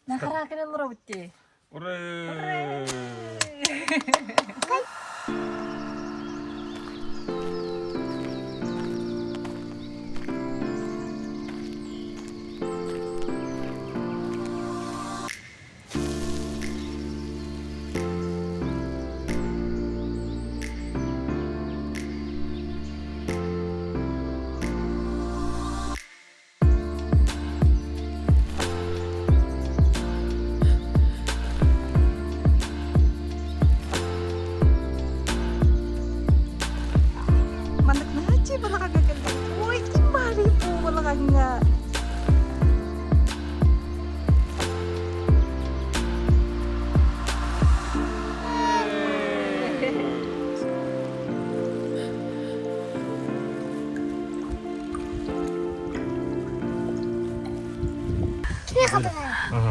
Нахара кэлэн олоробут дии. Ура! Маннык наһаа балаҕаҥҥа кэллим. Ой, ким баарый бу балаҕаҥҥа?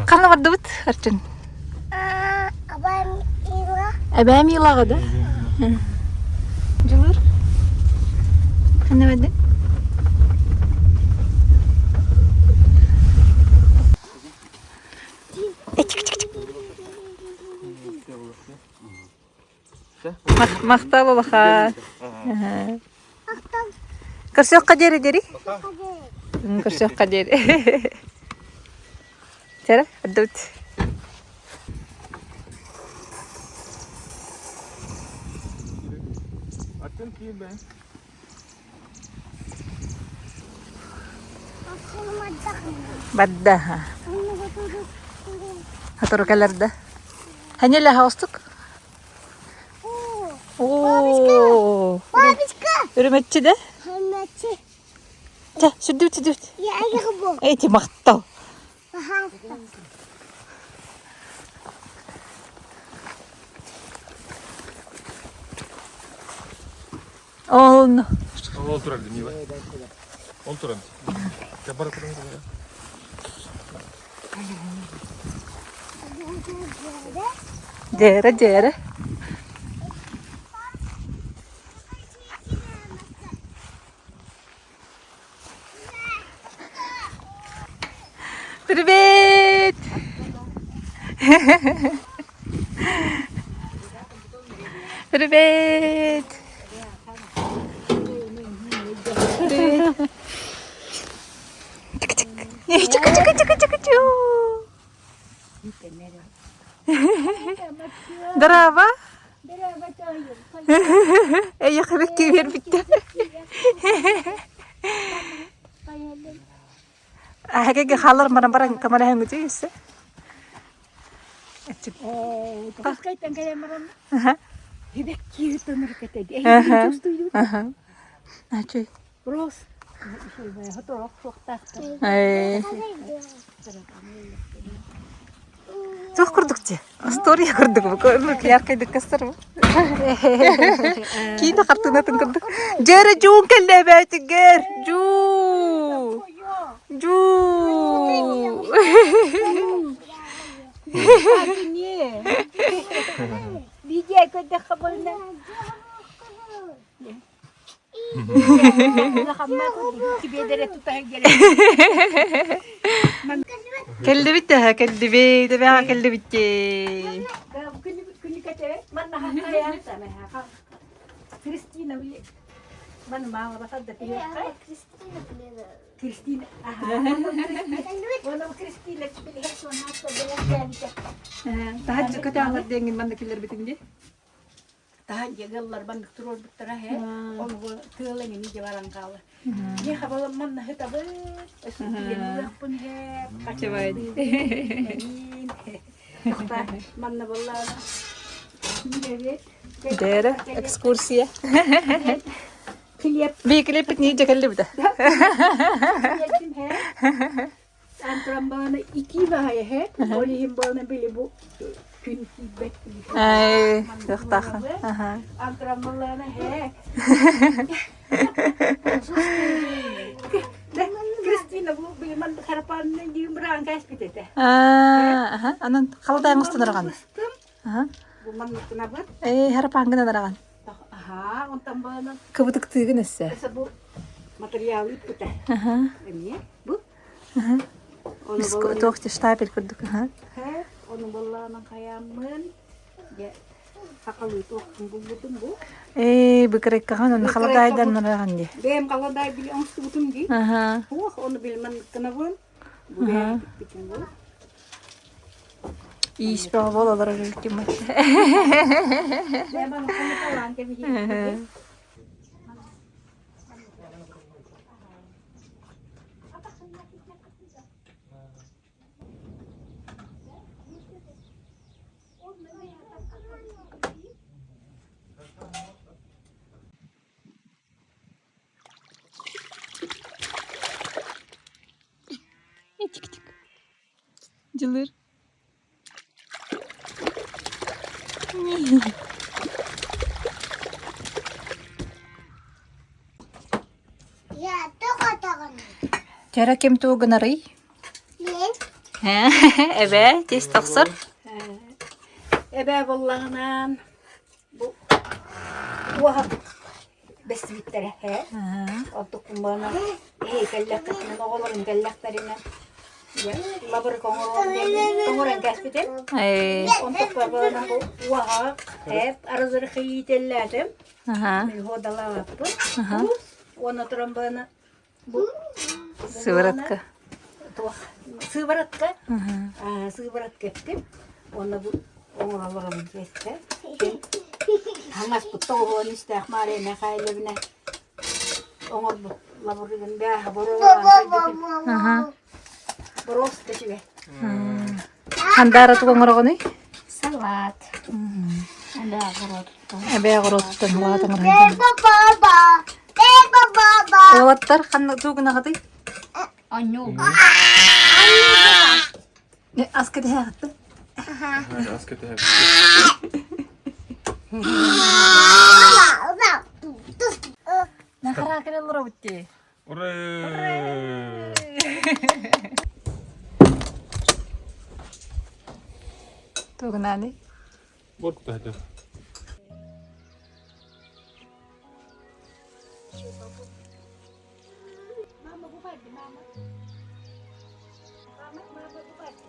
Ханна бардыбыт, Арчын? Эбээм Илаҕа да? Дьулуур? Ханна бардын? Махтал улахан. Көрсүөххэ диэри диэри. Көрсүөххэ диэри. Чэрэ, отдут. Барда. Сотору кэлэр да. Ханьа хаостук? Оо. Үрүмэччи да? Чэ, сүрдүбүт, сүрдүбүт. Эти махтал. Он. Ол турар Мила. Ол турар. Дьээрэ, дьээрэ. Привет! Привет! Привет! Здорово! Эйиэхэ киирбиттэ. Аһагэгэ хаалар баран баран камараһыҥҥытый өссө. Ачый. Туох курдук дии? История курдук бу. Яркайдык көстөр бу. Киинэ хартыынатын курдук. Дьэрэ дьуун кэллэ эбээтигэр. Дьуу. Дьуу. Видео көрдөххө буолна. Кэллибит да кэллибит, эбэҕэ кэллибит дии. Кристина Кристина Таһырдьа көтөҕөлөр диэҥҥин манна киллэрбитиҥ дии. Таһан дьиэгэ ыллар маннык туруорбуттара һэ ол бу тыал эҥини дьэ баран хаалла. Дьэ хабалам манна сытабын өссө һэ манна буоллаҕына Дээрэ экскурсия. Биикилеппит нии дьэ кэллибитэ. Антрамбаана икии баайа һэ, ол иһин буолан били бу күн киирбэт Ай, кыахтааххын. Аха. Антрамбалаана һэ. Кристина бу били ман харапаанна диин быраан кээспит этэ. Аа, аха. Анан халдаан устан араҕан. Аха. Бу манныккынабыт. Ээ, харапаангынан араҕан. Аха, онтон баана. Кыбытыктыыгын өссө. Бу материалы ыппыта. Аха. Эмиэ бу. Туох штапель курдук аха. Ону боллаанан хайааммын дьэ хахалыы туохпун булбутум бу. Ээ быкырыккаҕын ону халадаайдан нараҕын дии. Бэйэм халадаай били оҥостубутум дии. Аха. Туох ону били манныккынабын. Бу бэйэм тикпитим бу. Иис бөҕө буолалар өлүктүм. Бэйэм аны хомуталаан кэбиһиэхпин. Тик-тик. Дьылыр. Чара ким тугу гынарый? Эбээ, тиэс тахсар. Эбээ буоллаҕынан бу уоһа бэстибиттэрэ ээ. Оттуккун эһи кэллэххитинэн оҕолорум кэллэхтэринэ лабырык оҥорон оҥорон кээспитим. Онтукка бу уоһа эп арызырхы иитэллээтим. Мин Уонна туран баана бу Сыворотка. Туох сыворотка. Сыворотка эптим. Уонна бу оҥоролорум киэстэ. Хаҥаспыт тоҕуһуон истээх Мария Михайловна оҥорбут лабырыгын бээһэ боруобалаан Боруос да үчүгэй. Хандаара тугу оҥороҕунуй? Салат. Эбээ оҕуруотуттан. Эбээ оҕуруотуттан салаат оҥорон. Уолаттар ханна тугу гынаҕытый? Анньуу. Ас кэтэһээҕиттэн. Ас кэтэһэбит. Нахара кэлэн олоробут дии. Ура! Тугунааный? Боркутаһыта. Мама бу барды, мама. Мама, мама бу барды.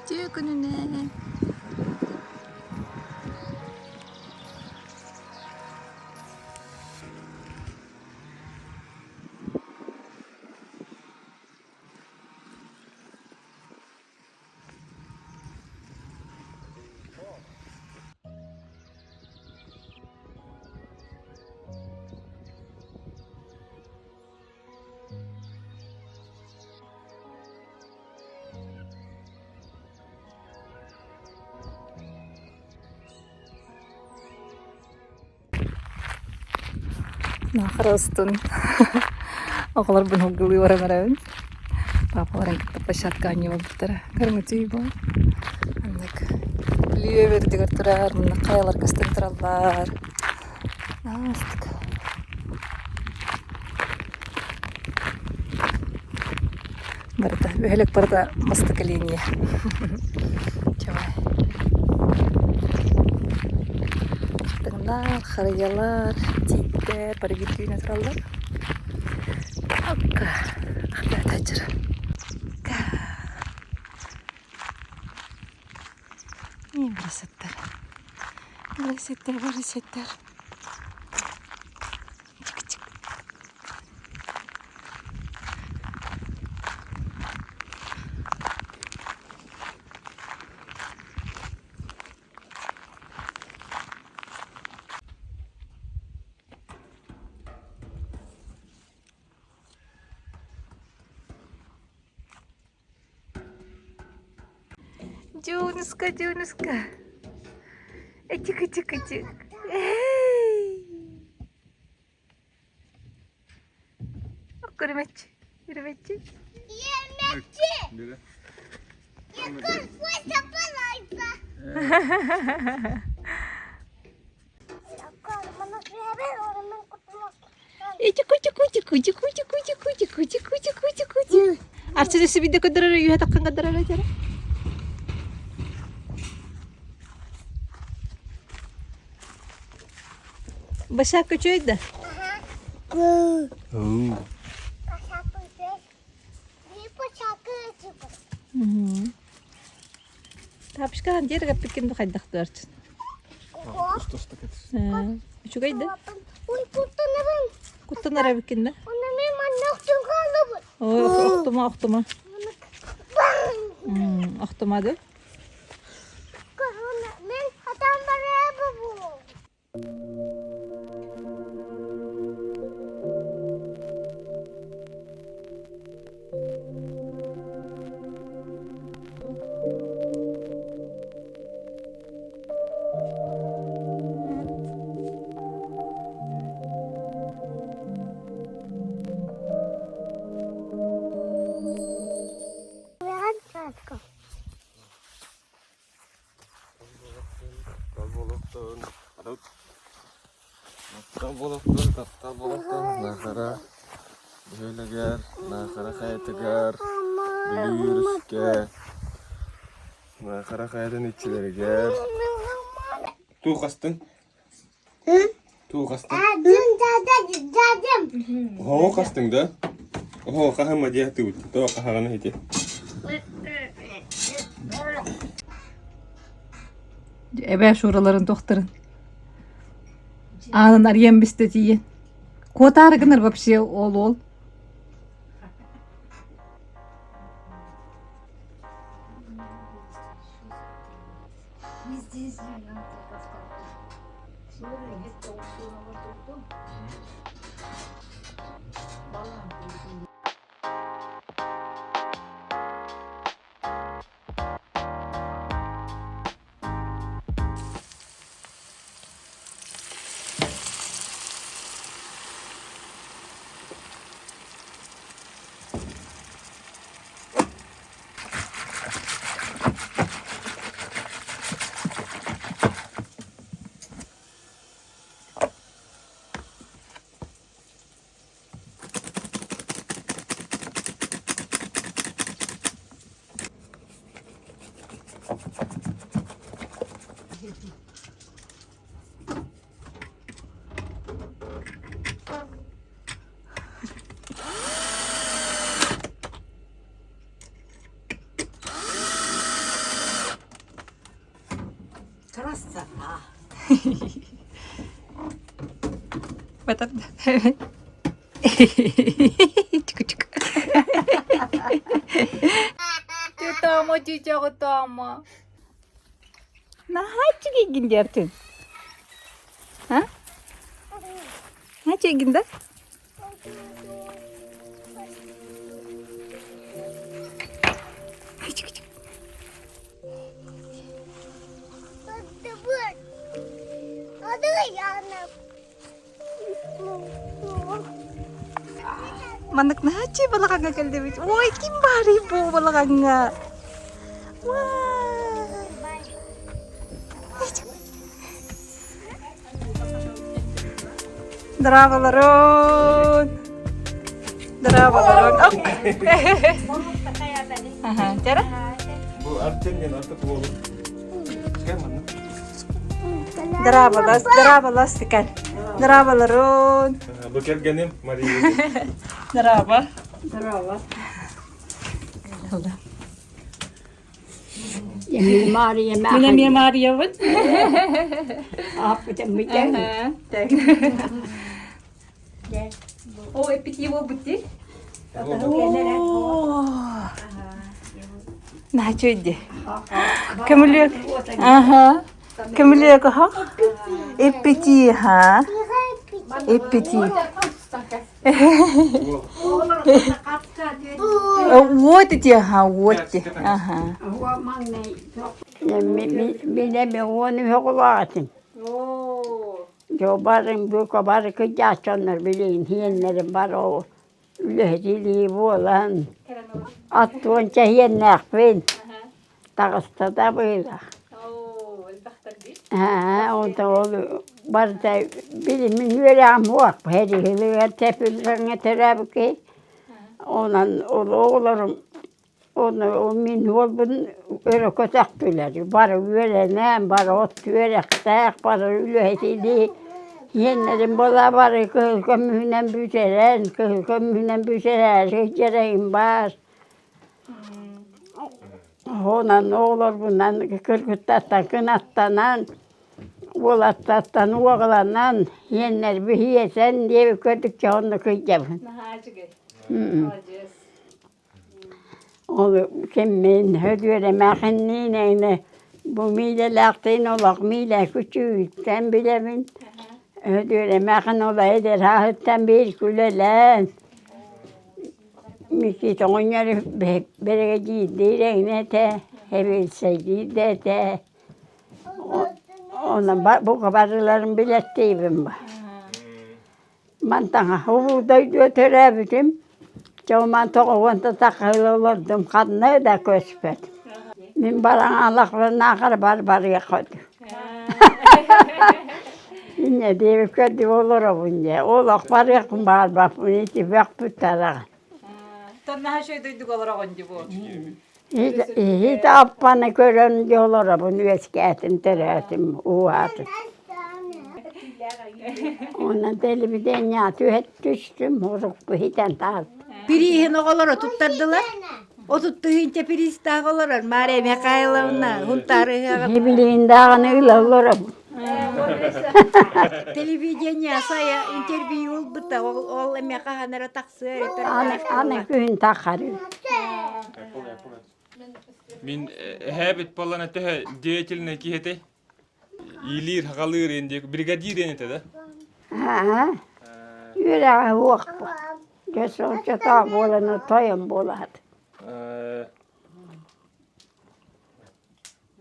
Үтүө күнүнэн! Наахара устун оҕолорбун ылгылыы баран эрэбин. Паапаларын кытта площадка оонньуу барбыттара. Көрүҥүтүй бу. Маннык Бүлүү үрдүгэр турар, маннык хайалар көстөн тураллар. Астык. Барыта, бөһүөлэк барыта бастакы линия. Чавай. Хатыҥнар, харыйалар, тииттэр бары биир түүнэ тураллар. Акка, ахтаатааччыр. Барысыттар. Барысыттар, барысыттар. Чик-чик. Дюнуска, Дюнуска. Этик, этик, этик. Эй! Үрүмэччи. Үрүмэччи. Арчы өссө биирдэ көрдөрөр үөһэ таххан көрдөрөр этэрэ. Башак үчүгэй да? Тапочка диэр гаппиккин хайдах туарчын. Үчүгэй да? Куттанар эбиккин да? Ой, охтума, охтума. Охтума да? Таптал буолуохтун, Наахара бөһүөлэгэр, Наахара хайатыгар, Бүлүү өрүскэ, Наахара хайатын иччилэригэр. Туу хастыҥ? Туу хастыҥ? Оһоҕу хастыҥ да? Оһоҕу хаһыма диэ тыбыт. Тоҕо хаһаҕына ити? Эбээ Шураларын тохтарын. Аанын арыйан бистэ тиийэн. Куотаары гынар вообще ол ол. Красота. Чук-чук. Тутаама, тутаама. Наһаа үчүгэйгин диэртин. А? Наһаа үчүгэйгин да? Маннык наһаа балаҕаҥҥа кэллибит. Ой, ким баарый бу балаҕаҥҥа? Здраволорун! Здраволорун! Ага, Бу Артем диэн артык уолу. Здраволас, здраволас кэл. Здраволорун! Бу кэргэним Мария. Здраво. Здорово. Алла. Мария Мин эмиэ Мариябын. Аппытым бүтэн. О, эппитиво бути. Наһаа дии. Көмүлүөк. Аха. Көмүлүөк аха. Эппити ха. Эппити. Вот эти, ага, вот эти. Ага. Мин уону хоҕулаатын. Жобарын бука бары кыдьааччаннар билин хиэннэрин бар ол. Үлэһит илии буолан, аттуон чэһиэннээхпин, таҕыста да быһыылаах. Ээ, онтон ол барыта билимин үөрэҕим суох, һэриһилигэр тэпилгэҥҥэ төрөөбүт киһи. Онон ол оҕолорум Ону мин уолбун өрө көтөхтүлэр, бары үөрэнэн, бары от үөрэхтээх, бары үлэһит илии иэннэрин буола бары кыһыл көмүһүнэн бүтэрэн, кыһыл көмүһүнэн бүтэрээри дьэрэйим баар. Онон оҕолорбунан кыргыттартан кынаттанан, уолаттартан уоҕланан, иэннэрбин иэтэн диэбит курдук дьэ онно кыйдьабын. Наһаа үчүгэй. Молодец. Ол киммин Һөдүөрэмээхинниин эҥинэ бу миилэлээхтиин олох миилэ күчүүйүттэн билэбин. Һөдүөрэмээхин ол эдэр сааһыттан биир күлэлээн Микиитэ оҕонньор биригэдьиирдиир эҥинэ этэ, сэбиэдиссэйдиир да этэ. Онон бука барыларын билэттиибин бу. Мантан улуу дойдуга төрөөбүтүм, Чолман тоҕуонта таххыла олордум, ханна да көспөт. Мин баран алахпынаахар бар барыахха Инньэ диэбиккэ олоробун дьэ, олох барыахпын баҕарбаппын, ити бөхпүт тараҕан. Тоннаһа үчүгэй дойдуга олороҕун дии бу. Иһит аппаны көрөн дьэ олоробун үөскээтим, төрөөтүм, ууһаатым. Онон телевидение түһэ түстүм, урукку иһитэн таһырдым. Пирииһин оҕолоро туттардылар. 30 тыһыынча пириистээх олорор Мария Михайловна Һунтаар ыһыаҕын. Билигин даҕаны ыла олоробун. Телевидение сайа интервью ылбыта, ол, ол эмиэ хаһан эрэ тахсыа Аны, аны күһүн таххарыы. Мин эһээбит буоллана төһө деятельный киһи этэй? Иилиир, хагалыыр ин диэк бригадир ин этэ да? Аа, үөрэҕэ суохпун. Дьэ соччотоох буолан тойон буолаат.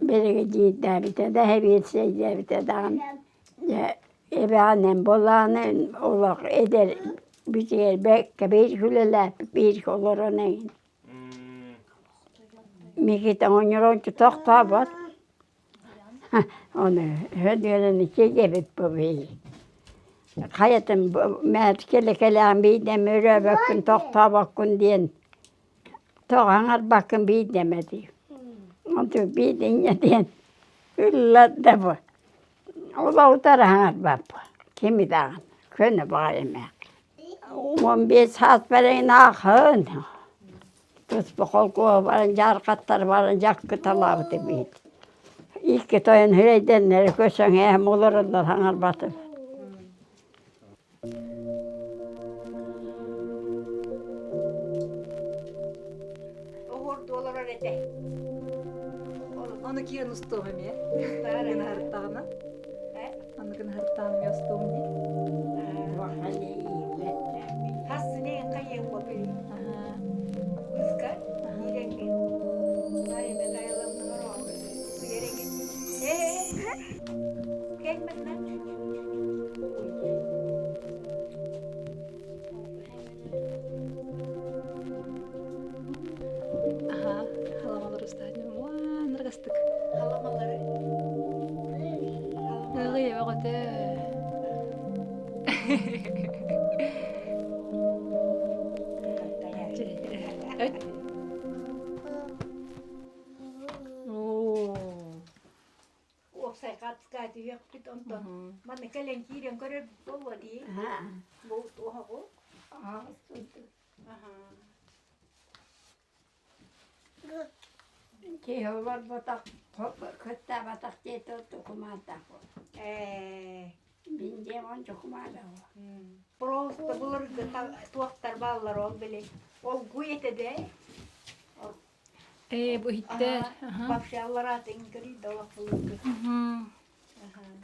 Биригэдьиирдээбитэ да, сэбиэдиссэйдээбитэ даҕаны дьэ эбэҕинэн буоллаҕына олох эдэр бүтүөрбэккэ бииргэ үлэлээппит, бииргэ олорон эҥин. Микиитэ оҕонньор тохтообот. Ону Һөдүөрэни сиэбит бу биһиги. Хайатын мээт кэлэ-кэлэҕин биирдэ эмэ өрөөбөккүн, тохтообоккун диэн Тоҕо аҥарбаккын биирдэ эмэ дии. Онту биирдэ инньэ диэн ылларда бу. Олоҕутар аҥарбаппын. Кими даҕаны көнө баҕайы эмээххин. 15 сааспар эҥин аахын. Туспа холкуоһу баран дьаархаттар баран дьаккыталаабыт эбит. Икки тойон үрэйдэннэри көсөҥ эһэм олороннор аҥарбатым. Оһуорду олорор этэ. Ону киирэн устуом эмиэ. Гына һырыттаҕына. Аны гына һырыттаҕына эмиэ устуом дии. Хассынeen хайыам бопи. Быска ииреңги. Мария Михайловна Суереги. Э, кэлмэннэ. Аха, халамалар устаатым. Уа, ныргастык. Халамалары. Ыгый өҕөтө. Оо. Уопсай хаатыска түһүөхпүт онтон манна кэлэн киирэн көрөр буолуо дии. Бу туоһоҕу. Киһи олорботох, кыттаабатах диэтэ докумуонтаах Ээ Мин дьиэм он докумуонтаах. Просто былыргы туохтар бааллар ол били олгуй этэ да Ээ, бу иһиттэр. Вообще аллараатын көрүйдэ олох былыргы.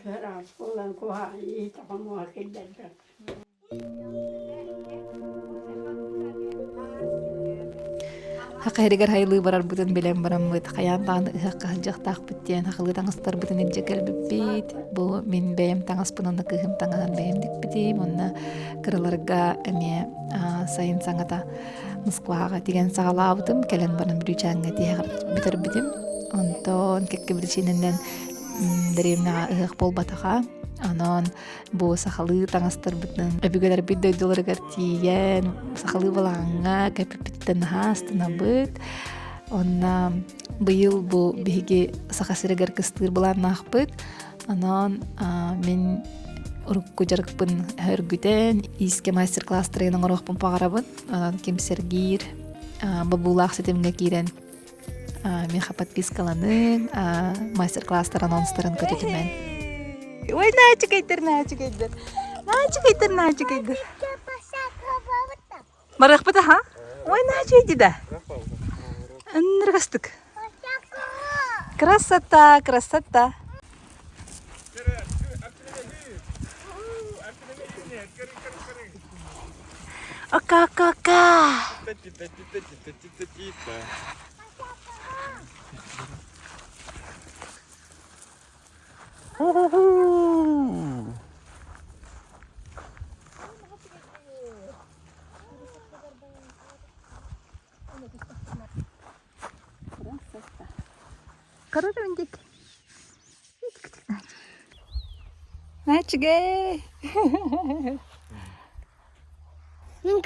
Кыраас буолан куһаҕан иһит хомуоһа киллэрбэт. Саха сиригэр хайылыы барарбытын билэн бараммыт, хайаан даҕаны ыһыахха сылдьыахтаахпыт диэн сахалыы таҥастарбытын илдьэ кэлбиппит. Бу мин бэйэм таҥаспын уонна кыыһым таҥаһын бэйэм тикпитим. Уонна кыраларга эмиэ сайын саҥата Москваҕа тигэн саҕалаабытым. Кэлэн баран Бүлүүчээҥҥэ тиһэҕэр бүтэрбитим. Онтон кэккэ биричиинэнэн дэриэбинэҕэ ыһыах буолбатаҕа. Онон бу сахалыы таҥастарбытын өбүгэлэрбит дойдуларыгар тиийэн сахалыы балаҕаҥҥа кэппиппититтэн наһаа астынабыт. Онно быйыл бу биһиги Саха сиригэр кыстыыр былааннаахпыт. Онон мин урукку дьарыкпын өргүтэн иискэ мастер-класстарын оҥоруохпун баҕарабын. Онон ким сэргиир бобуулаах ситимҥэ киирэн миэхэ подпискаланыҥ, мастер-класстар анонстарын көтүтүмэн. Ой, наачыкайдар, наачыкайдар. Наачыкайдар, наачыкайдар. Барыахпыт аха? Ой, наачыйди да. Ынныргастык. Красота, красота. Ока-ока-ока. Карарындик. Начигэ. Мин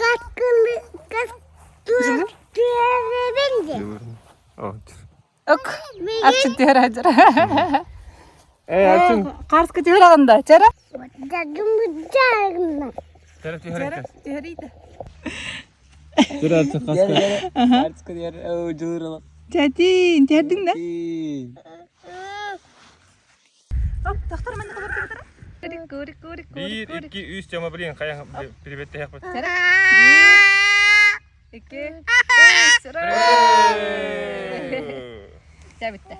Ок. Арчын түһэр хадьар. Э, Арчын. Қарска түһэр ағында. Чара? Чара түһэр. Түһэрийді. Dur Arçın kaska. Чатин, түһэрдиң да? Биир, икки, үс, Тёма, блин, хайа привет Биир, икки, үс, Чэ бүттэ.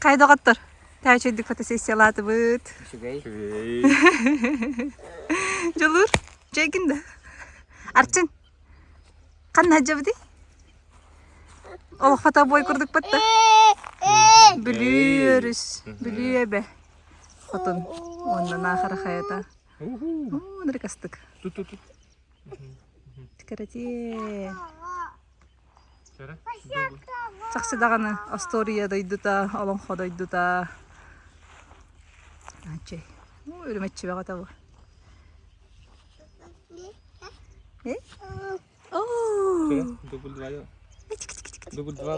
Хайа доҕоттор, тээчэйдик фотосессиялаатыбыт. Үчүгэй. Дьулуур, дьэйгин да. Арчын, ханна сылдьабытый? Олох фотобой курдук батта. Бүлүү өрүс, Бүлүү эбэ. Хотун уонна Наахара хайата. Уу, нырыкастык. Кэрэтиэ. Чахчы даҕаны остуоруйа дойдута, олоҥхо дойдута. Аччый. Үрүмэччи бөҕөтө бу. Э? Дубль два. Дубль два.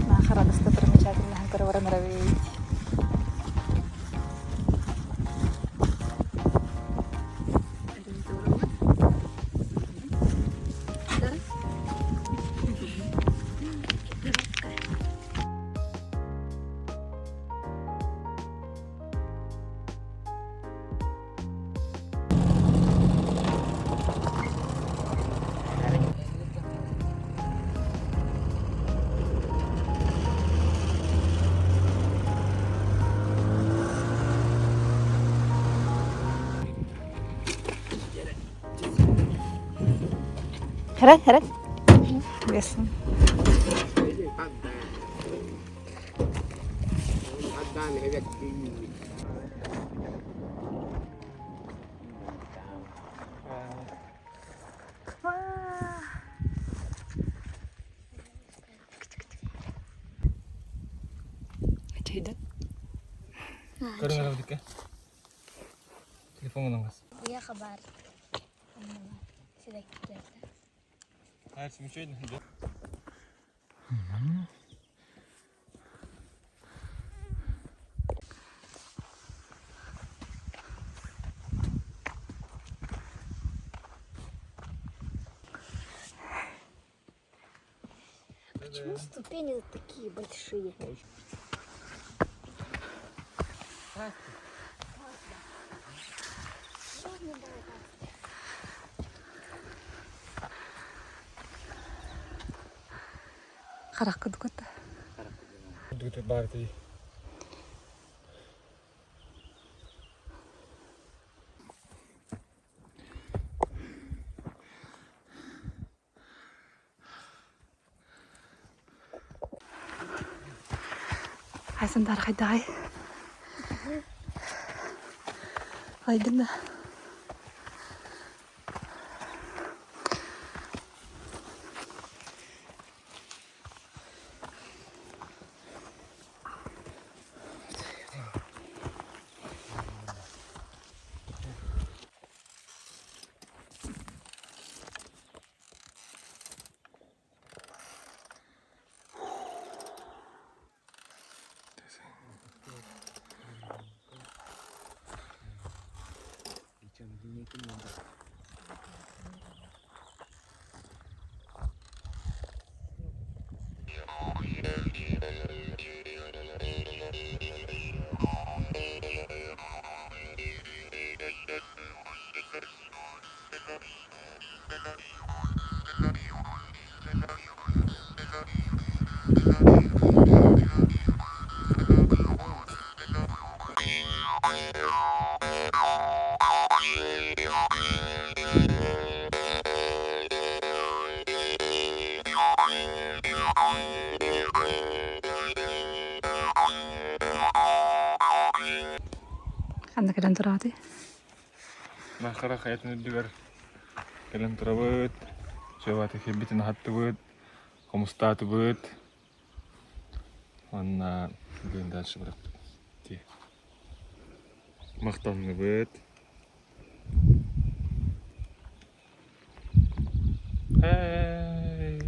Наахара достопримечательноһын көрө баран эрэбит. Эрэн, эрэн. Бесін. Чэйдэн. Көрүҥ эрэ Телефон ылаҥас. Уйаха баар. Сибэккилэрдэ. Почему ступени такие большие? Харах кудукут. Баар тии. Айсандар хайдаҕай? Айдын да. Ханна кэлэн тураатый? Нахара хайатын үрдүгэр кэлэн турабыт, Чуобаты кирбитин аһаттыбыт, хомустаатыбыт. Уонна бүгүн дальше барахпыт. Ти. Махтанныбыт. Hey!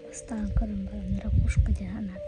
Бастаан көрөн баран ракушка диэн анаат.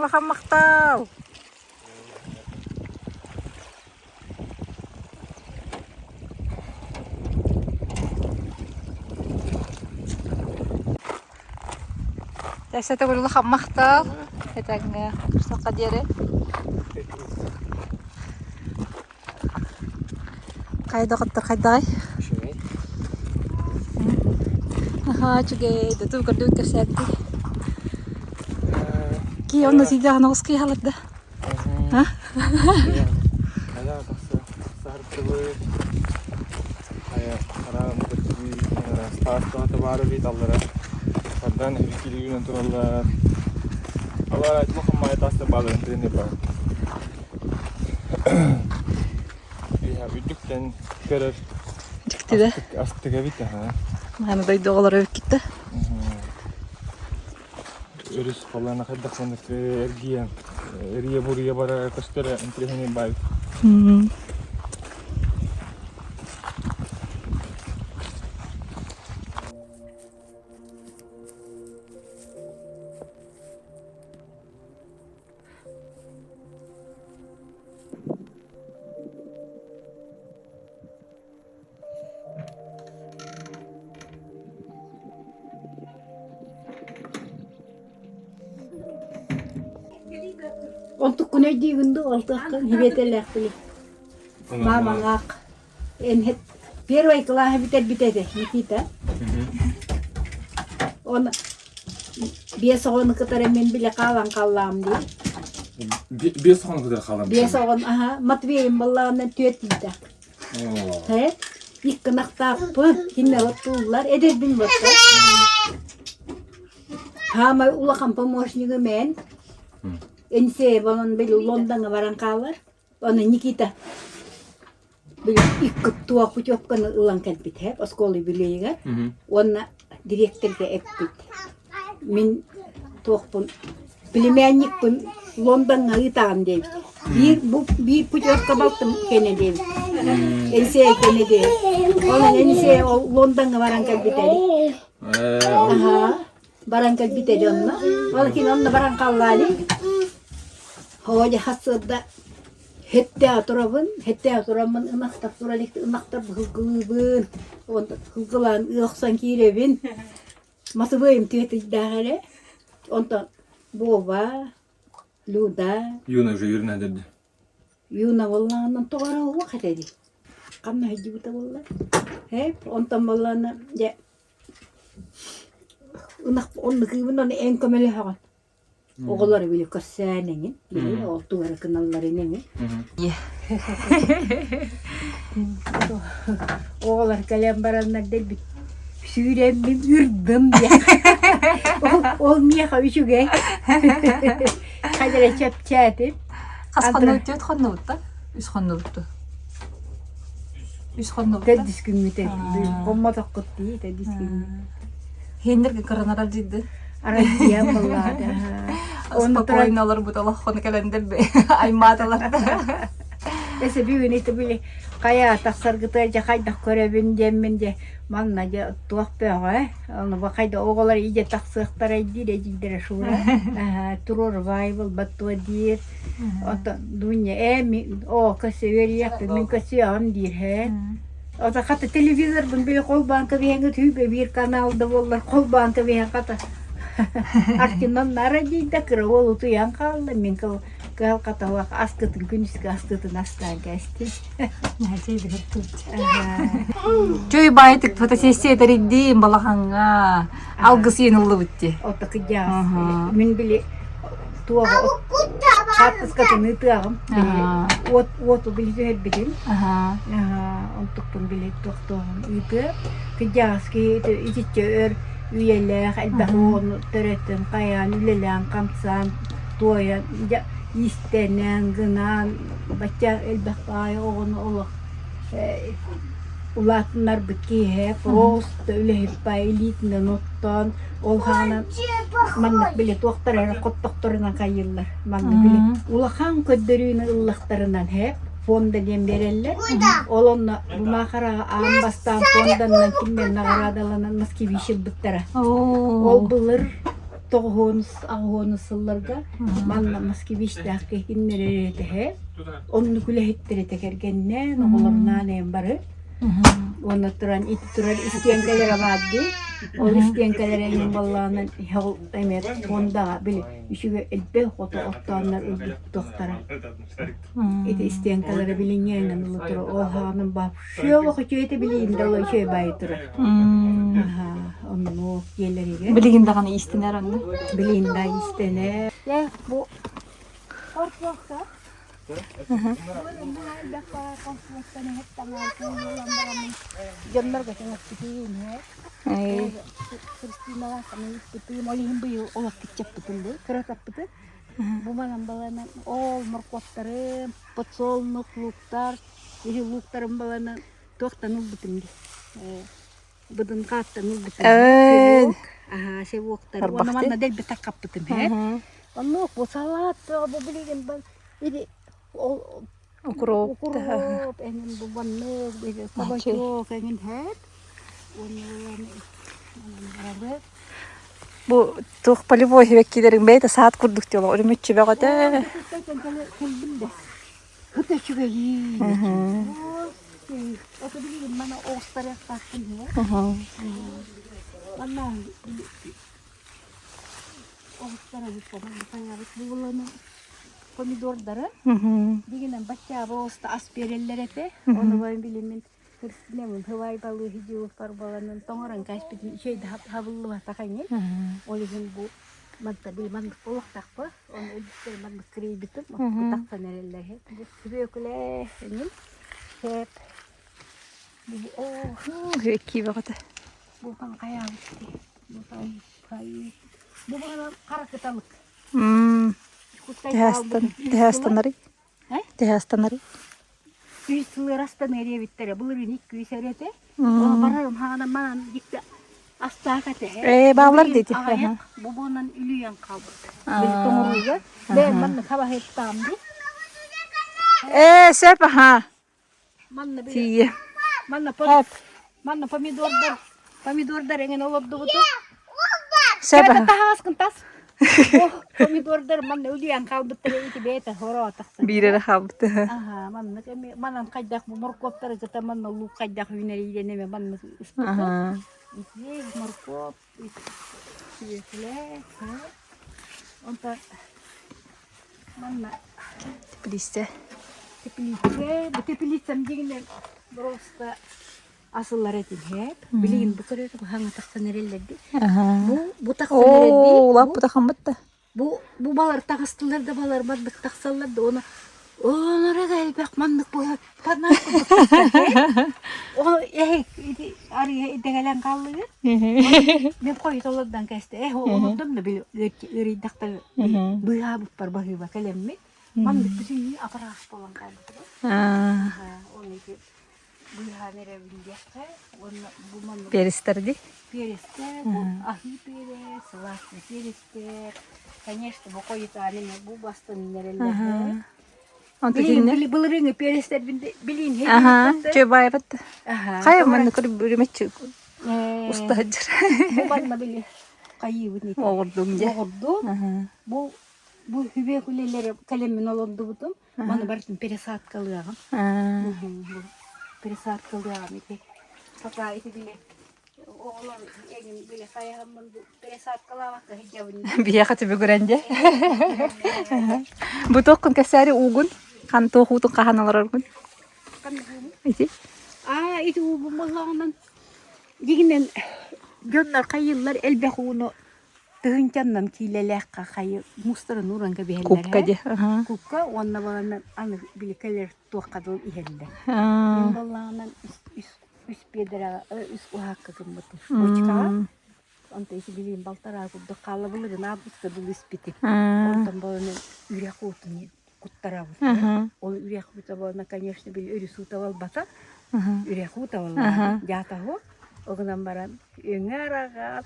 Улахан махтал! Тэсэтэ улахан махтал! Этэҥҥэ саха диэри. Хайа доҕоттор хайдаҕай? Үчүгэй. Аһаа үчүгэй. Датуу көрдүбүт кэпсээбитий. Кии онно сиидэҕин оҕус кыйаһалар да. А? Хайа тахса сарсыбыт. Хайа хараам көтүбүт. Таас тоҕо баара бит аллара. Сардан эбиккилигинэн тураллар. Алара туох маай тааста бааларын тирини бар. Үрдүктэн көрөр Дьиктидэ. астык эбит аха. Мааны дойду оҕолоро эбиккит да. Өрүс халлаана хайдах маннык эргийэн эрийэ-буруйа бара көстөрө интэриэһинэй баай. Онтуккун өйдүүгүн дуу, алтыаххын хибиэтэлээхпин. Маамаҥаах эн первый кылааһы бүтэрбит этэ Никита. Он биэс оҕону кытары мин билэ хаалан хааллаам дии. Биэс оҕону кытары хаалан Биэс оҕон, аха, Матвейым баллаҕынан түөрт тиийдэ. Ээ, иккынахтаахпын, кимэ оттууллар, эдэрбин буолла. Хаамай улахан помощнигым эн. Энсеев онон били Лондоҥҥа баран хаалар. Аны Никита били икки туох путевканы ылан кэлбит ээ оскуола юбилейыгар. Уонна дириэктэргэ эппит. Мин туохпун племянникпын Лондоҥҥа ыытаҕын диэбит. Биир бу биир путевка балтым кэнэ диэбит. Энсиэ кэнэ диэбит. Онон Энсиэ ол Лондоҥҥа баран кэлбит эбит. Аһаа, баран кэлбит эди онно. Ол кини онно баран хааллаали. Хоодьа хасыарда Һэттээх турабын, һэттээх тураммын ынахтар тура илик ынахтар быһылгылыыбын, уонна ылгылаан ыахсан киирэбин. Матыбыайым түөтүйдээх эрэ. Онтон Вова, Люда. Юна уже юрна дэрди. Юна буоллаҕынан тоҕо эрэ уох этэ дии. Ханна сылдьыбыта буолла. Һээп, онтон буоллаҕына дьэ ынах оннукуубун ону эн көмөлөһөҕүн. Оҕолор били көрсөөн эҥин, били ол тугу гыналларын эҥин. Оҕолор кэлэн бараннар дэлби сүүрэммин үрдүм диэн. Ол миэхэ үчүгэй. Хайдара чэпчээтим. Хас хоннубут түөрт хоннубут да? Үс хоннубут дуо? Үс хоннубут да? Төрдүс күммүт хоммотоххут дии төрдүс күммүт. Хеннерге кыранарар дийди. Арайдыйан буоллаада. Спокойно олорбут олоххону кэлэндер аймааталар да. Эсе бүгүн ити били хайа тахсаргыта дьэ хайдах көрөбүн диэммин дьэ манна дьэ туох бөҕө ону бу хайда оҕолор идэ тахсыахтарай диир эдьиийдэрэ Шура туруорбай буолбат дуо диир Оттон Дуня ээ оо көссө үөрүйэхпин мин көссүөҕүм диир һээ Ото хата телевизорбун били холбоон кэбиһэҥҥэ түүбэ биир канал да буоллар холбоон кэбиһэн хата Артинан нара дийдэ кыра уол утуйан хаалла мин кыһалҕаталах аскытын күнүскү аскытын астаан кээстим Чөй баайтык фотосессия тэрийдим балаҕаҥҥа алгыс иэн ыллыбыт дии. Ото кыдьаас мин били туоҕа хаартыскатын ыытыаҕым уот уоту били түһэрбитим онтукпун били туохтуоҕун ыытыа кыдьаас киһи итиччэ өр үйэлээх элбэх оҕону төрөтөн хайаан үлэлээн хамсаан туойан дьэ иистэнэн гынан бачча элбэх баай оҕону олох улаатыннарбыт киһи просто үлэһит баай илиитинэн оттоон ол хаана маннык били туохтар эрэ хоттохторунан хайыыллар маннык били улахан көрдөрүүнү ыллахтарынан һээп фонда диэн биэрэллэр ол онно бумаахараҕа аан бастаан фонданнан кинилэр наҕараадаланан москвич ылбыттара ол былыр. Тоҕуһуонус, аҕыһуонус сылларга манна москвичтаах киһиннэр этэһэ, оннук үлэһиттэр этэ кэргэннээн, оҕолорунаан эйэн бары. Уонна туран ити турар истиэҥкэлэрэ баар дии. Ол истиэҥкэлэрэ эҥин буоллаҕына эмиэ фондаҕа били үчүгэй элбэх ото оттооннор ылбыттахтара. Ити истиэҥкэлэрэ билиҥҥи эҥин ыла турар. Ол хаҕынан вообще олох үчүгэй этэ билигин да үчүгэй баайы турар. Оннук дьиэлэригэр. Билигин даҕаны иистэнэр онно. Билигин да иистэнэр. Бу хортуохха Дьоннорго кэҥэппитин, Христиналаах ыыппытым, ол иһин быйыл олох киччэппитим бу, кыратаппытым. Бу манан баланан ол моркуоптарым, подсолнух, лууктар, иһи лууктарым баланан туохтан ылбытым дии. Быдын хааттан ылбытым. Севок, аһаа, севоктар. Уонна манна дэлби таккаппытым, һэ. Оннук бу салат бу билигин Или ол Укроп. укроп эҥин бу маннык или кабачок эҥин һээт. Уонна Бу туох полевой сибэккилэриҥ бэйэтэ саат курдук дии олох үрүмүччү бөҕөтө. Кэлбин да. Хыта үчүгэйии. Ото билигин мана оҕустарыахтаахпын Манна Помидордары дигинэн баччааба оста ас биэрэллэр этэ. Ону бай билимин Христинабын хывай балыыһы дьиэбиппар баланын тоҥорон кээспитин үчүгэй да хабыллыбатах эҥин. Ол иһин бу манта били маннык буолуохтаахпа. Ону өлбүттэр маннык кырыйбытым. Тахсан эрэллэр. Бу сүбүөкүлэ эҥин. Сэп. Били оо. Киибэ бөҕөтө. Бу хайаабыт Бу Бу баҕана хара кыталык. Тэһээстанарый? Тэһээстанарый? Үс сылырастан эриэбиттэрэ. Былырыын икки үс эрэтэ. Барарым хаана манан дикте астаах этэ. Ээ, баалар дети. Бу буонан үлүйэн хаалбыт. Били тоҥоруйга. Бэйэм манна хабаһыттаам ди. Ээ, сөп аха. Манна били Тиийэ. манна манна помидордар помидордар эҥин олордубуту. Сөп Кэбэтэ аха. таһааскын тас. Помидордар манна үлүйэн хаалбыттар ити бэйэтэ хоро тахсан. Биир эрэ хаалбыт. Аха, маннык эми манан хайдах бу моркуоптары кыта манна луук хайдах үүнэрийдэн эме маннык ыспыта. Аха. Ити моркуоп, сүөкүлэ, онтон Манна Теплица. Теплица, бу теплицам дигинен просто асыллар этин Билигин бу көрөр бу хаҥа тахсан эрэллэрди. Бу бу тахсан эрэлди. Оо, улааппыта хаммытта. Бу бу балар таҕыстылар да балар маннык тахсаллар да оны Онора да элбэх маннык буолар. Танаа О эһи ити арыйа идэгэлэн хааллыгы. Мен хойуталардан кэсте. Э олордум да били ыарыйдахтар быыһаабыппар баһыыба кэлэммит. Маннык бүтүннүү апараас буолан хаалбыта. Оны ити быыһаан эрэбин диэххэ. Уонна бу маннык Перестер ди. Перестер, бу аһыы перец, сылаас перестер. Конечно, бу хойутаан эме бу бастан эрэллэр. Онто кинилэр Былырыыҥы перестэрбин билиин Аха, чөбаайбат. Хайа манна көр бүрүмэччи уста сылдьар. Бу манна били хайыыбыт нити. Оҕурдум дьэ. Оҕурдум. Бу бу хүбүөк үлэлэри кэлэммин олордубутум. Маны барытын пересадкалыаҕым. Пересадкалыаҕым ити. Пока ити били оҕолор эгин били хайаһаммын бу пересадкалаабакка сылдьабын. Биһиэхэ түбүгүрэн дьэ. Бу туоххун кэсээри уугун? Хан туох уутун хаһан олороргун? Ити? Аа, ити уубун боллоҕунан дигинэн дьоннор хайыыллар элбэх ууну тыһыынчаннан киилэлээххэ хайы мустарын ууран кэбиһэллэр Кубка дии. Кубка уонна баланан аны били кэлэр туохха дыл иһэллэр. Мин боллоҕунан үс үс биэдэрэҕэ үс уһаакка гыммытым. Бочкаҕа Онто ити билигин балтараа курдук хаалла былырын августка дылы испитим. Онтон буолан үрэх уутун куттарабыт. Ол үрэх уута буолна, конечно, били өрүс уута буолбата. Үрэх уута буолла. Дьаатаһу. Огынан баран өҥө араҕас,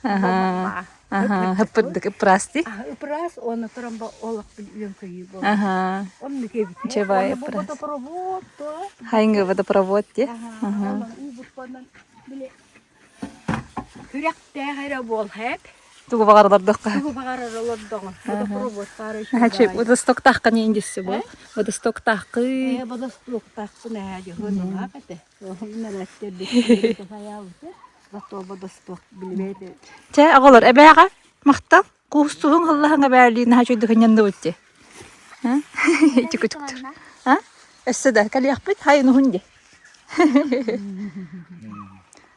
Ыппырдык ыппырасти. Ыпырас, уонна туран ба олох бил үөн көйүү буолла. Оннук эбит. Чебай Бу ыпырас. водопровод то. Хайыҥы водопровод де. Уу буппанан били Күрэхтээх эрэ буол һээт. Тугу баҕаралардахха. Тугу баҕарар олордоҕо. Водопровод баар Хачы үчүгэй. водостоктааххын индисси бу. Водостоктааххы. Водостоктаахпын ээ дьоһун этэ. Мэрээттэр хайаабыта. Зато водосток билбэт. Чэ, оҕолор, эбээҕэ махтал. Куустуһуҥ ыллаһыҥ эбээлии наһаа үчүгэйдик ынньанныбыт дии. Ити күтүктөр. А? Өссө да кэлиэхпит хайын уһун дии.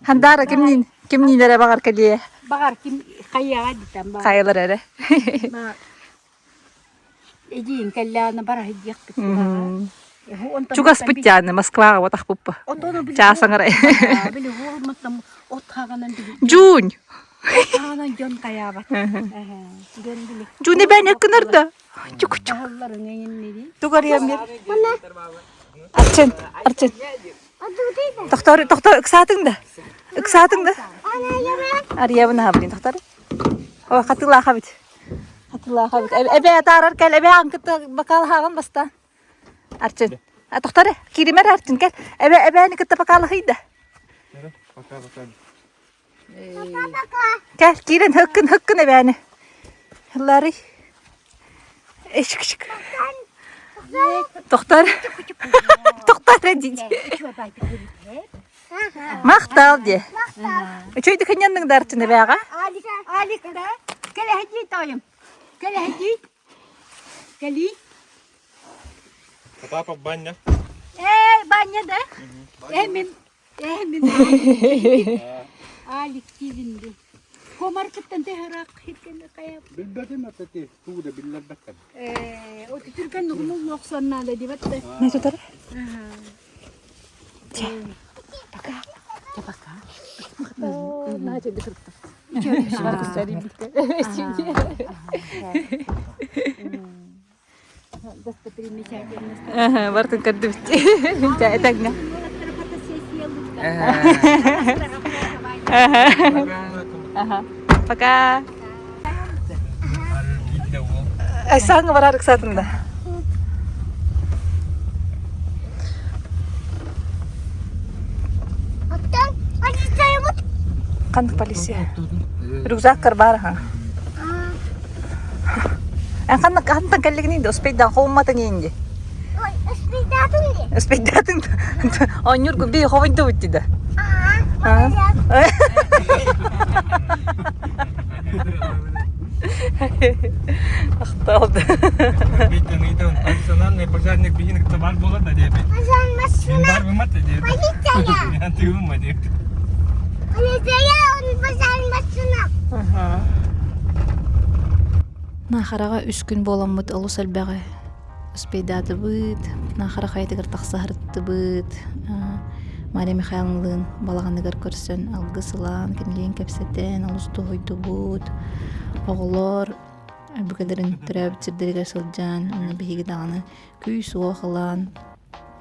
Хандаара кимниин кимниин эрэ баҕар кэлиэ. Баҕар ким хайыаҕа дитэн баҕар. Хайалар эрэ. Эдиин кэллэҕинэ бара сылдьыахпыт Чугаспыт дьааны Москваҕа батахпыппа. Чаас аҥарай. Били уолматтан от хаҕанан Жунь. Хаҕанан дьон хайаабат. Дьон били. Жуни бэйэн кынар да. Чук-чук. Аһылларын эйиннири. Тугарыам бир. Арчын, Арчын. Тохтор, тохтор, ыксаатыҥ да. Ыксаатыҥ да. Арыйабын аһабын, тохтор. О, хатылаахабыт. Хатылаахабыт. Эбээ атаарар кэл, эбээ аҥкытта бакаалаһааҕын бастаан. Арчын. Тохтор, кииримэр Арчын кэл. Эбээ эбээни кытта бакаалаһый да. Кэл, киирэн һыккын, һыккын эбээни. Ларый. Эчик-чик. Тохтор. Тохтор дии. Махтал дии. Үчүгэйдик хынньанныҥ да Арчын эбээҕэ? Алик, Алик, да? Кэлэһдии тойум. Кэлэһдии. Кэлии. Потапов баня. Эй, баня да? Эй, мин Э, мин Алик тиибинди. Комаркыттан тэһэраак хиркэнэ хайа. Билбэтим атати тугу да биллэрбэттэр. Э, отутурган нугумул охсоннаада дибатта. Не тутар? Пока. Пока. Надя Достопримечательность. Бартын көрдүбүт. Этэҥҥэ. Пока. Айсааҥҥа барар ыксаатыҥ да? Ханнык полиция? Рюкзаккар баар аха. Эн ханна хантан кэллигиний да успейдаан хоумматыҥ инди. Успейдаатыҥ оонньуургу би ховойдубут да. Ахталды. Национальный пожарник биһин кытта бар буолар да диэби. Бар бымат да диэби. Тыгымма диэби. Наахараҕа үс күн буоламмыт олус элбэҕи успейдаатыбыт, Наахара хайатыгар тахса сырыттыбыт, Мария Михайловналыын балаҕаныгар көрсөн алгыс ылан, кинилиин кэпсэтэн олус дуоһуйдубут. Оҕолор өбүгэлэрин төрөөбүт сирдэригэр сылдьан, онно биһиги даҕаны күүс-уох ылан,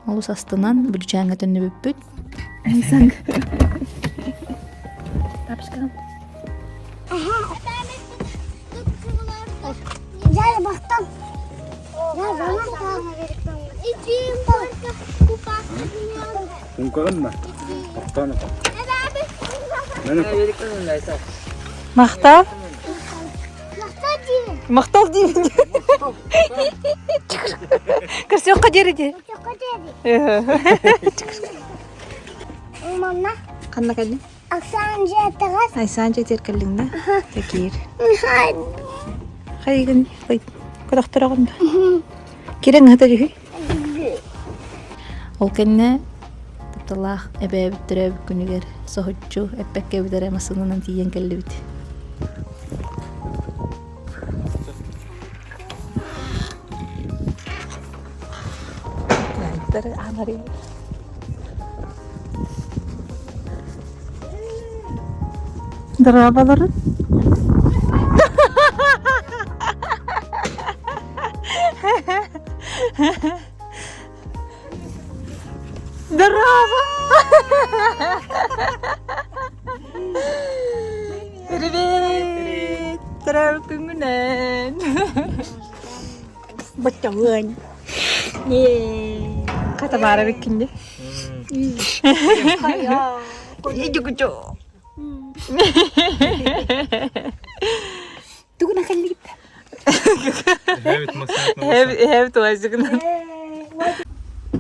олус астынан Бүлүчээҥҥэ төннүбүппүт. Махтал. Махтал диибин. Көрсүөххэ диэри дии. Манна. Ханна кэллиҥ? Оксана дьиэтигэр. Айсаан дьиэтигэр кэллиҥ да? Такир. Хайыгын көтөхтөрөҕүн да? Киирэн ыһыта түһүй. Ол кэннэ тапталаах эбээбит төрөөбүт күнүгэр соһуччу эппэккэ эбит эрэ массыынанан тиийэн кэллибит. Дорооболорун. Здорово! Привет! Здорово, күҥҥүнэн! Боччоҥуон. Хата баара биккинди. Иди кучу. Эһэбит массыынатын Эһэбит уазигынан.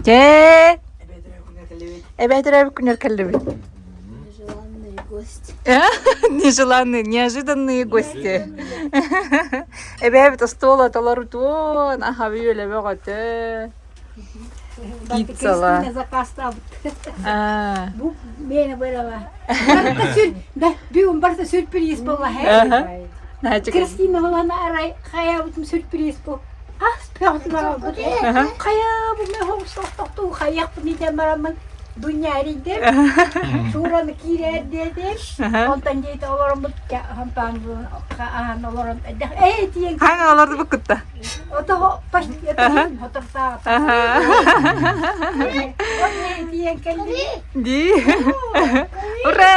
Чэ! Эбээтэрээбит күнэр кэллибит. Нежеланные гости. Нежеланные, неожиданные гости. Эбээбит остуола толорутуон, аһабы үөлэ бөҕөтө. Пиццала. Кристина заказтаабыт. Аа. Бу миэнэ бырала. Барыта сүр, да, бүгүн барыта сюрприз буолла һэ. Наачык. Кристина булана арай хайаабытым сюрприз бу. Ас пөҕүтүн Хайа бу мен хоҥсохтохтуу хайыахпын итэн бараммын Дуня эрийдим. Шураны киирээр диэтим. Онтон диэти олороммут хампаан аһан олорон ээ тиийэн Хаҥа олордубут кытта. Ото почти хотортаата. Ол тиийэн кэлли. Ди. Ура!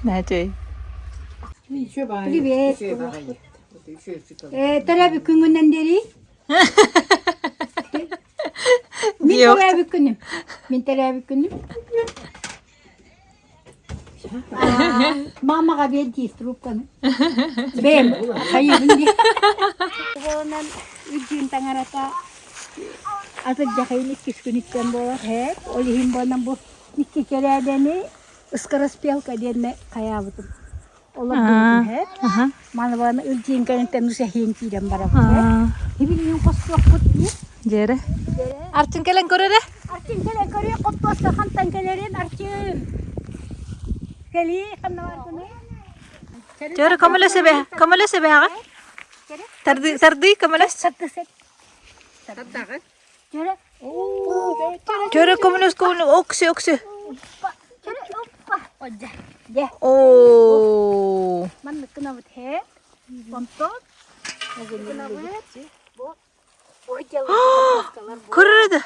Нәжей. Привет. Төрөөбүт күҥҥүнэн дери. Мин төрөөбүт күнүм. Мин төрөөбүт күнүм. Мамаға бер диир трубканы. Бэйэм хайыыбын дии. Буоланан үрдүн таҥарата атырдьахайын иккис күнүттэн буолар һээт. Ол иһин буолан бу икки кэрээдэни скороспелка диэннэ хайаабытым. Олордубутум һээт. Маны буолан үрдүн кэнниттэн усэһиин киирэн барабыт һээт. Ибилиин хостуохпут дии. Дьиэрэ. Арчын кэлэн көрөрө. Арчын кэлэн көрүө хоппуоска хантан кэлэрин Арчын. Кэлии ханна баргыный? Чөрө көмөлөс эбэ, көмөлөс эбэҕэ. Тарды тарды көмөлөс. Чөрө. Чөрө көмөлөс көмөлөс оксө оксө. Чөрө оппа. Одя. Дьэ. Оо. Маннык гынабыт һэ. Онтон гынабыт. Бу Көрөрөдө.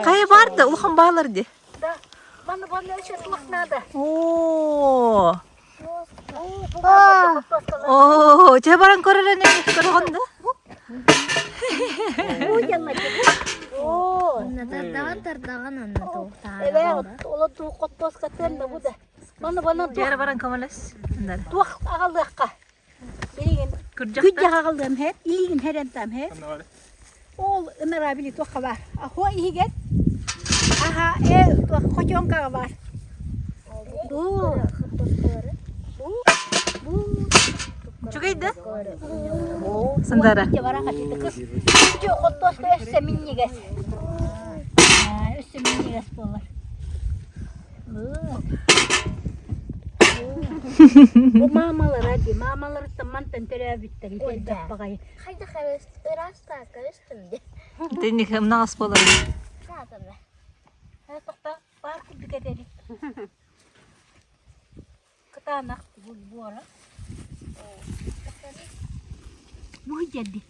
Хайа бар да улахан баалар ди. Манна манна еще слах надо. Оо. Оо, чэ баран көрөрө не көрөҕүн да? Тардаҕан тардаҕан анна Эбээ, оло туох да бу да. Манна манна Дьиэрэ баран көмөлөс. туох аҕалыахха. Билигин Күрдьэх күрдьэх аҕалыам һэ, илиигин һэрэнтам һэ. Ол ынараа били туохха баар. Ахуа иһигэр аха э туох хочуоҥкаҕа баар. Бу бу бу Үчүгэй да? Сандара. Хоттуоска өссө минньигэс. Өссө минньигэс буолар. Бу маамалара дии, маамаларыттан мантан төрөөбүттэр итэлбэх баҕайы. Хайдах ыраастаакка өстүм дии. Итинник ымнаҕас буолар. Саатана. Тохто, баар курдук этэбит. Кытаанах буора. Бу дьэрди.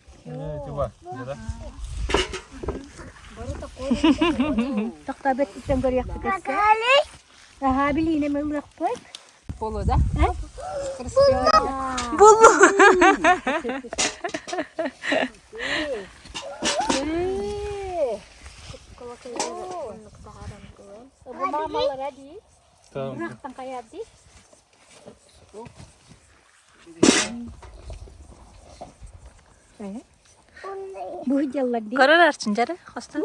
Тохто бэттиттэн көрүөхпүт өссө. Аһаа билиинем ылыахпыт. Болу да? Буллу. Бу мамалара дии. Бырахтан хайаар дии. Бу дьаллар дии. Көрөр арчын дьары хостон.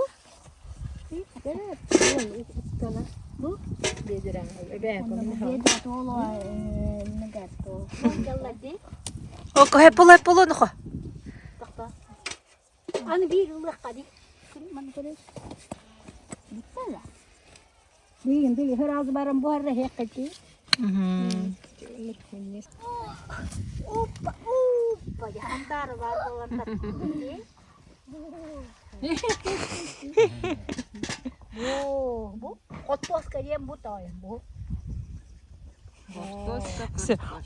Бу дьаллар дии. О, хэппол хэппол нохо. Аны биир ылыахха дии. Маны көрөр. Билин били ыраас баран буһарра иһиэххэ Оппа, оппа, андары бар болар Бу, бу, хоппуоска диэн бу тоойум, бу.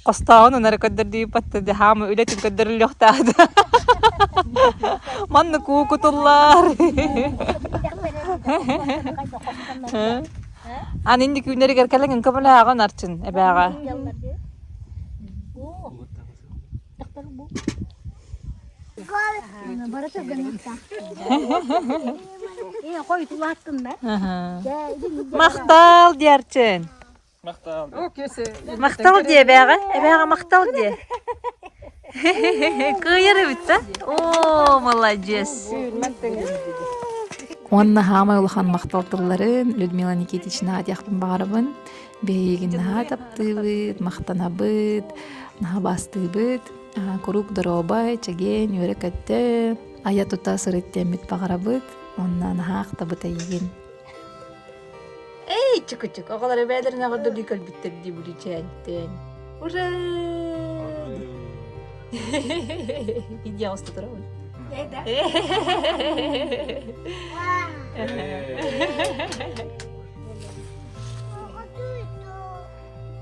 Хостооҕун ынары көрдөрдүү паттады хаама үлэтин көрдөрүлүөхтаады. Манна куукутуллар. Ан инди күннэригэр кэлэҥин көмөлөһөҕүн арчын эбээҕэ. Махтал диарчын. Махтал. Махтал диэ эбээҕэ. Эбээҕэ махтал диэ. Кыайар эбит да? О, молодец. Уонна хаамай улахан махтал тылларын Людмила Никитична диэхпин баҕарабын. Биһигин наһаа таптыыбыт, махтанабыт, наһаа бастыыбыт. Куруук доруобай, чэгиэн, үөрэ-көттө, айа-тута сырыт диэммит баҕарабыт. Уонна наһаа ахтабыт эйигин. Эй, чуку-чук, оҕолор эбээлэрин оҕордордуу көрбүттэр дии бүлүүчээнтэн. Ура! Видео устутурамын.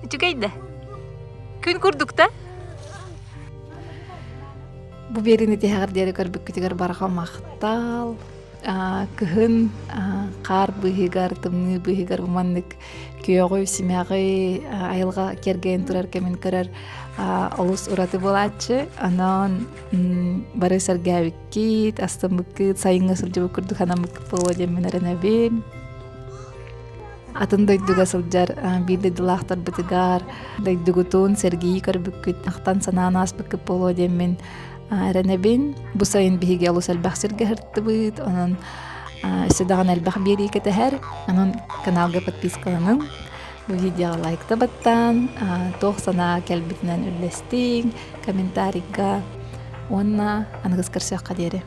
Үчүгэй да. Күн курдук да. Бу биэриини тиһэҕэр диэри көрбүккүтүгэр барҕа махтал. Кыһын хаар быыһыгар, тымныы быыһыгар маннык күөҕү, симэҕи айылҕа киэргэйэн турар кэмин көрөр олус ураты буолааччы. Онон бары сэргээбиккит, астыммыккыт, сайыҥҥа сылдьыбыт курдук санаммыккыт буолуо диэммин эрэнэбин. Атын дойдуга сылдьар биир дойдулаахтарбытыгар дойдугутун сэргии көрбүккүт, ахтан-санаан ааспыккыт буолуо диэммин эрэнэбин. Бу сайын биһиги олус элбэх сиргэ сырыттыбыт, онон өссө даҕаны элбэх биэрии кэтэһэр. Онон каналга подпискаланыҥ, бу видеоҕа лайкта баттаан, туох санаа кэлбитинэн үллэстиҥ, комментарийга уонна аныгыс көрсүөххэ диэри.